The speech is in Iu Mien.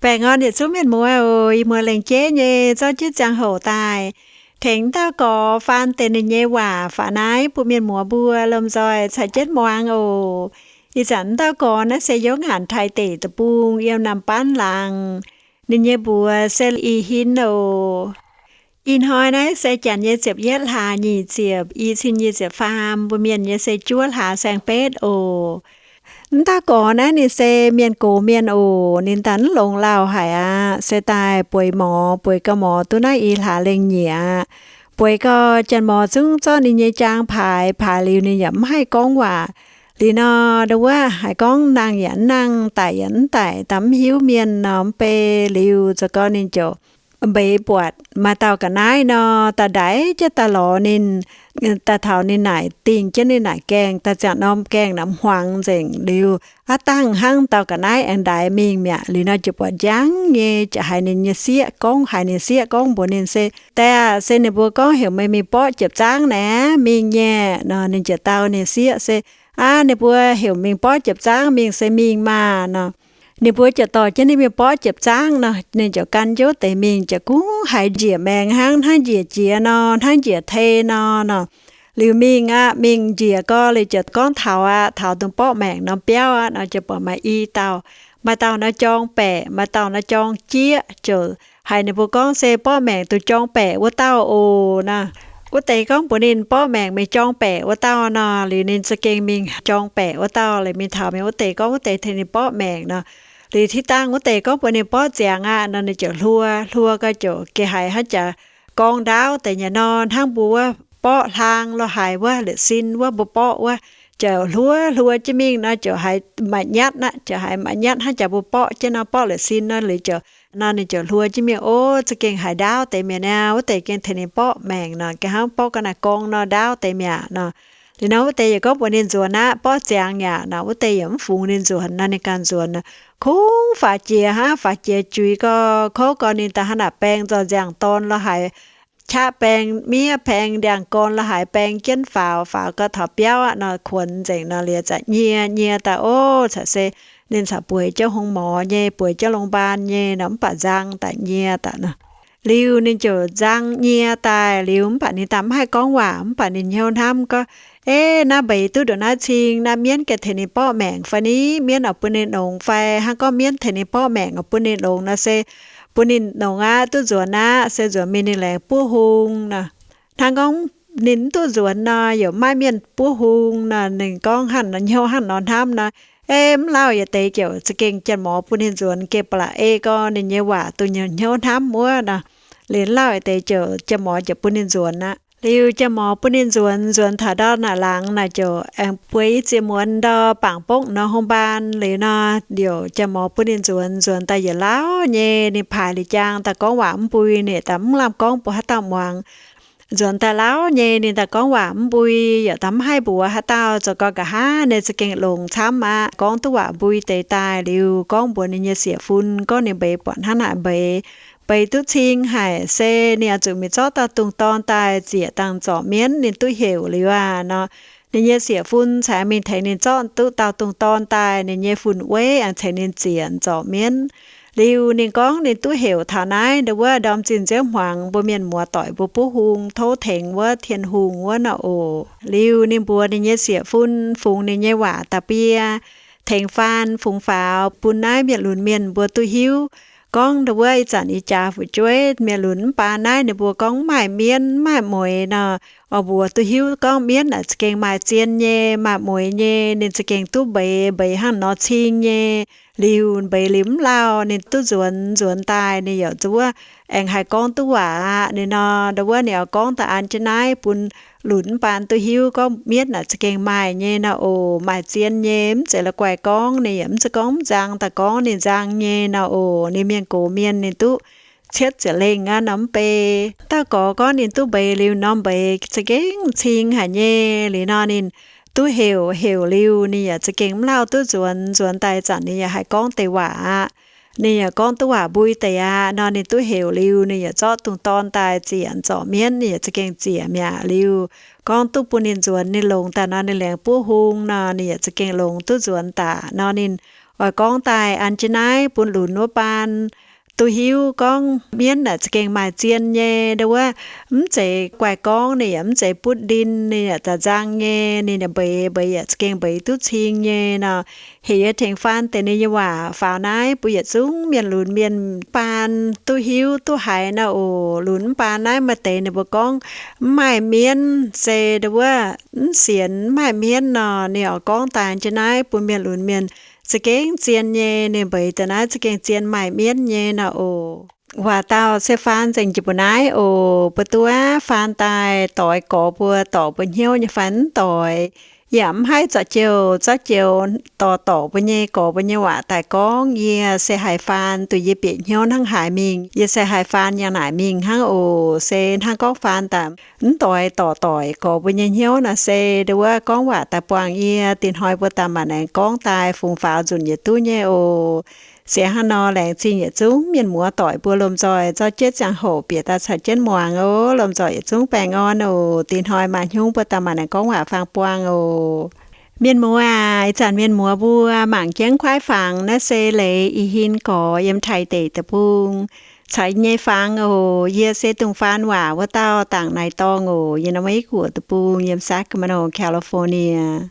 Baengh orn yietc zungv mienh muoz oc. Ih muoz lengc jeiv nyei zorqv jienv ziangh hoc daaih tengx dauh gorx faan deix ninh nyei waac faaux naaiv bun mienh muoz mbuo lomh nzoih caux jienv muangx oc. Ih zanc dauh gorx naaiv se Youv Ngaanc Taiv Deic Deic-Bung, yiem Nam Baan Laangz. Ninh nyei mbuox se I Hin oc. Ih hnoi naaiv se janx nyei ziepc yietv hlaax nyic ziepc, i cin nyic ziepc faam, mbuo mienh nyei se juov hlaax saeng-betv oc. Wuov dauh gorx naaiv ninh se mienh gox mienh oc. Ninh daaih mv longx lauh haic aqv, se daaih bueix morz, bueix gau morz duqv naaiv i hlaax lengh nyieqc aqv. Bueix gau, janx-morz zungv zorqv ninh nyei jaang paaix, paaix liuz ninh yaac mv haih gorngv waac. Liuz nor, ndau wuov haiz gorngv nangh yaac mv nangh, daic yaac mv daic, daaih mv hiuv mienh nor, mv bei liuz zoux gau ninh ziouc mbeix buatc maaih dauh ga'naaiv nor, daaih ndaix jienv daaih lorz ninh, daaih taux ninh naaic, dingh jienv ninh naaic gaengh, daaih ziangh norm gaengh naaic hmuangx nzengc liuz, aav dangh hnangv dauh ga'naaiv aengx ndaix mingh mi'aqv. Liuz nor ziouc buatc njang nyei, ziouc haiz ninh nyei sieqv gorngv, haiz ninh sieqv gorngv mbuox ninh se, Daeh aah, se ninh mbuo gorngv heuc meih mingh borqv jiepc zaangv naaiv mingh nyei nor. Ninh ziouc dau ninh sieqv se, Aav, ninh mbuo heuc mingh borqv jiepc zaangv mingh se mingh maah nor. Ninh mbuo ziouc dorh jienv ninh mingh borqv jiepc zaangv nor, ninh ziouc gan jienv wuov deix mingh, ziouc kungx haiz njiec maengx hnangv, hnangv njiec jiex nor, hnangv njiec tei nor nor. Liuz mingh aqv, mingh njiec gau liuz ziouc gorngv taux aqv, taux dongh borqv maengc norm biauv aqv nor, ziouc buatc maaih i dauh, maaih dauh nor jorng baeqc, maaih dauh nor jorng jieqv, ziouc haiz ninh mbuo gorngv se borqv maengc dongh jorng baeqc wuov dauh oc nor. Wuov deix gorngv mbuox ninh borqv maengc mingh jorng baeqc wuov dauh nor, liuz ninh za'gengh mingh jorng baeqc wuov dauh. Liuz mingh taux mingh wuov deix gorngv wuov deix tengx ninh borqv maengc nor, liuz tiv dangh wuov deix gorngv mbuox ninh borqv ziangx aqv nor, ninh ziouc hluo, hluo gau ziouc geh haiz hnangv jaax gorngv ndaauv deix nyei nor, hnangv mbuo wuov borqv hlaang lo haaix wuov, liuz sin wuov mbuo borqv wuov, ziouc hluo hluo jienv mingh nor, ziouc haiz maaih nyatv aqv, ziouc haiz maaih nyatv hnangv jaax mbuo borqv jienv nor, borqv liuz sin nor, liuz ziouc nor ninh ziouc hluo jienv mingh, Ov, za'gengh haiz ndaauv deix mi'aqv niaa. Wuov deix gengh tengx ninh borqv maengc nor, gengh hnangv borqv ga'naaiv gorngv nor, ndaauv deix mi'aqv nor. Liuz nor wuov deix yaac gorngv mbuox ninh nzuonx aqv, borqv ziangx yaac nor, wuov deix yaac mv fungx ninh nzuonx nor, ninh ganh nzuonx nor. Kungx faaux jiex hnangv, faaux jiex juix gau, kouv gau ninh daaih hnangv naaic baeng nzoih nziangh dorn lo haaix, qaqv baeng miev, baeng ndiangx-gorn lo haaix, baeng jienv faaux, faaux gau taux biauv aqv nor, kuonx nzengc nor, liuz za'nyie nyie daaih, Ov, caux se ninh caux bueix jienv hungh morz nyei, bueix jienv โรงพยาบาล nyei nor, mv baac nzang daaih nyie daaih nor. Liuz ninh ziouc nzang nyie daaih liuz, mv baac ninh daaih mv haih gorngv waac, mv baac ninh hnyouv hnamv gorngv, Ei, naaiv mbeix duqv ndongc naaiv cing, naaiv mienv gengh tengx ninh borqv maengc fai ni? Mienv oix bun ninh longx fai? Hnangv gorngv mienv tengx ninh borqv maengc oix bun ninh longx nor se bun ninh longx aqv, duqv nzuonx aqv, se nzuonx mingh ninh laengz buov hung nor. Hnangv gorngv ninh mv duqv nzuonx nor, yaac maiv maaih mienh buov hung nor. Ninh gorngv hnangv nor, hnyouv hnangv nor hnamv nor, ei, mv lauh yietc deix ziouc za'gengh janx-morz bun ninh nzuonx. Gengh ba'laqc ei gau ninh nyei waac dongh ninh hnyouv hnamv wuov nor. Liuz mv lauh yietc deix ziouc janx-morz ziouc bun ninh nzuonx aqv. Liuz janx-morz bun ninh nzuonx, nzuonx taux ndau naaic laangz naaic ziouc aengx bueix i ziex muonz ndau bangc bokv nor โรงพยาบาล liuz nor, liouc janx-morz bun ninh nzuonx. Nzuonx daaih yietc lauh nyei, ninh paaix liuz jaang daaih gorngv waac mv mbui, ninh daaih mv lamh gorngv mbuox haaix dauh muangx. Nzuonx daaih lauh nyei, ninh daaih gorngv waac mv mbui, yaac daaih mv haih mbuox haaix dauh. Zoux gau nqa'haav ninh za'gengh longx camv aqv, gorngv duqv waac mbui deix daaih liuz, gorngv mbuox ninh nyei sieqv-fun gorngv ninh mbeix buatc hnangv naaic mbeix, mbeix duqv cing haic, se ninh oix zuqc mingh zorqv dauh dungz dorn daaih ziec dangh zorc mienv ninh duqv heuc liuz aqv nor. Ninh nyei sieqv-fun cingx mingh tengx ninh zorqv duqv dauh dungz dorn daaih, ninh nyei fun-weiv aengx ceix ninh ziec zorc mienv. Liuz ninh gorngv ninh duqv heuc taux naaiv ndau wuov ndorm zinh nziouv hmuangx mbuo mienh muoz doic mbuo buov hung tov tengx wuov Tin-Hungh wuov nor oc. Liuz ninh mbuox ninh nyei sieqv-fun fungx ninh nyei waac da'bie, tengx faan fungx faaux bun naaiv mietc lunx mienh mbuo duqv hiuv. Gorngv ndau wuov ih zanc ih jaax fu'jueiv mietc lunx mv baac naaiv ninh mbuo gorngv mv maaih mienv, mv maaih mueix nor, oix mbuox duqv hiuv gorngv mienv naaic za'gengh maaih zien nyei, maaih mueix nyei. Ninh za'gengh duqv mbeix, mbeix hnangv nor cing nyei. Liuz mbeix liuz mv lauh, ninh duqv nzuonx, nzuonx daaih ninh yaac zuov aengx haih gorngv duqv waac aqv. Ninh nor ndau wuov ninh oix gorngv daaih an jienv naaiv bun lunx mv baac duqv hiuv gorngv mienv naaic za'gengh maaih nyei nor oc, maaih zien nyei, mv zeiz la'guaih gorngv. Ninh yaac mv zeiz gorngv mv nzang daaih gorngv, ninh nzang nyei nor oc. Ninh mienh gox mienh ninh duqv cietv ziepc lengh aqv nor mv bei. Dauh gorx gorngv ninh duqv mbeix liuz nor, mbeix za'gengh cing haic nyei. Liuz nor ninh duqv heuc, heuc liuz ninh yaac za'gengh mv lauh duqv nzuonx. Nzuonx daaih zanc ninh yaac haih gorngv deix waac aqv. Ninh yaac gorngv duqv waac mbui deix aqv nor. Ninh duqv heuc liuz ninh yaac zorqv dungz dorn daaih ziec zorc mienv, ninh yaac za'gengh ziec mi'aqv. Liuz gorngv duqv bun ninh nzuonx, ninh longx daaih nor, ninh laengz buov hung nor, ninh yaac za'gengh longx duqv nzuonx daaih nor. Ninh Oix gorngv daaih an jienv naaiv bun lunx wuov baan duqv hiuv gorngv mienv naaic za'gengh maaih zien nyei. Ndo wuov, mv zeiz guaih gorngv ninh yaac mv zeiz butv ndin, ninh yaac za'nzang nyei, ninh yaac mbeix, mbeix yaac za'gengh mbeix duqv cing nyei nor. Heuc yie tengx faan deix ninh nyei waac faaux naaiv bun yietc zungv mienh lunx mienh baan duqv hiuv duqv haiz nor oc. Lunx mv baan naaiv maaih deix ninh mbuo gorngv mv maaih mienv, se ndo wuov mv sienx mv maaih mienv nor, ninh oix gorngv daaih jienv naaiv bun mienh lunx mienh za'gengh zien nyei, ninh mbeix daaih naaiv za'gengh zien maaih mienv nyei nor oc. Waac dauh se faan nzengc jiex mbuo naaiv oc. Mbuo duqv faan daaih doix gorx mbuo, dorc mbuo hnyouv nyei fai mv doix, yaac mv haih zorqv joux zorqv joux dorh dorc mbuo nyei gorx mbuo nyei waac daaih gorngv. Yie se haiz faan duqv yie bieqc hnyouv hnangv haaix mingh, yie se haiz faan yangh naaic mingh hnangv oc. Se hnangv gorngv faan daaih mv doix dorc doic gorx mbuo nyei hnyouv nor, se ndo wuov gorngv waac daaih buangh yie. Dinh hnoi mbuo daaih maaih aengx gorngv daaih fungx faaux nzunc yietc duqv nyei oc. Se hnangv nor, laengz zingh yietc zungv mienh muoz doic mbuo lomh nzoih zorqv jienv ziangh hoc bieqc daaih caux jienv muangx oc. Lomh nzoih yietc zungv baengh orn oc. Dinh hnoi maaih hnyungv mbuo daaih maaih aengx gorngv waac fangx buangh oc. Mienh muoz aac, ih zanc mienh muoz mbuo mangc jienv kuaaiv fangx naaiv se leiz ih hin gorx yiem Taiv deic-bung caux nyei fangx oc. Yie se dongh faan waac wuov dauh dangc naaiv dorngh oc. Yie nor maiv guoqv deic-bung yiem Sacramento, California.